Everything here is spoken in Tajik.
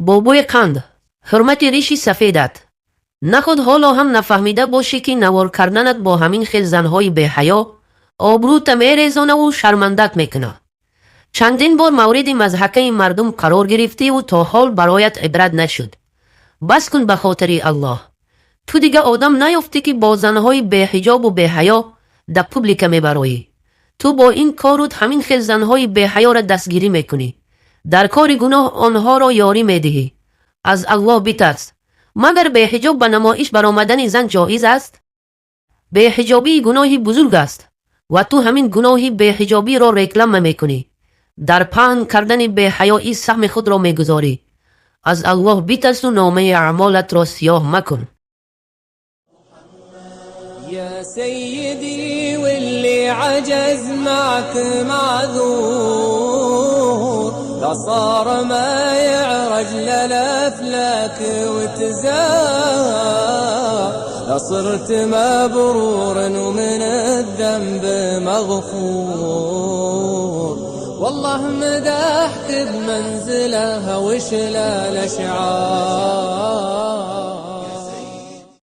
Бобои қанд, ҳурмати риши сафедат, наход ҳоло ҳам нафаҳмида бошӣ, ки навор карданат бо ҳамин хел занҳои беҳаё обрӯта мерезонаву шармандат мекунад. Чандин бор мавриди мазҳакаи мардум қарор гирифтиву то ҳол бароят ибрат нашуд. Бас кун, ба хотири Аллоҳ. Ту дига одам наёфтӣ, ки бо занҳои беҳиҷобу беҳаё да публика мебароӣ? Ту бо ин корут ҳамин хел занҳои беҳаёра дастгирӣ мекунӣ, дар кори гуноҳ онҳоро ёрӣ медиҳӣ. Аз Аллоҳ битарс. Магар беҳиҷоб ба намоиш баромадани зан ҷоиз аст? Беҳиҷобӣ гуноҳи бузург аст ва ту ҳамин гуноҳи беҳиҷобиро реклама мекунӣ, дар паҳн кардани беҳаёӣ саҳми худро мегузорӣ. Аз Аллоҳ битарсу номаи аъмолатро сиёҳ макун. يا سيدي، واللي عجز معك معذور، لا صار ما يعرج للأفلاك وتزار، لا صرت مبرور ومن الذنب مغفور، والله مدحك بمنزلها وشلال أشعار.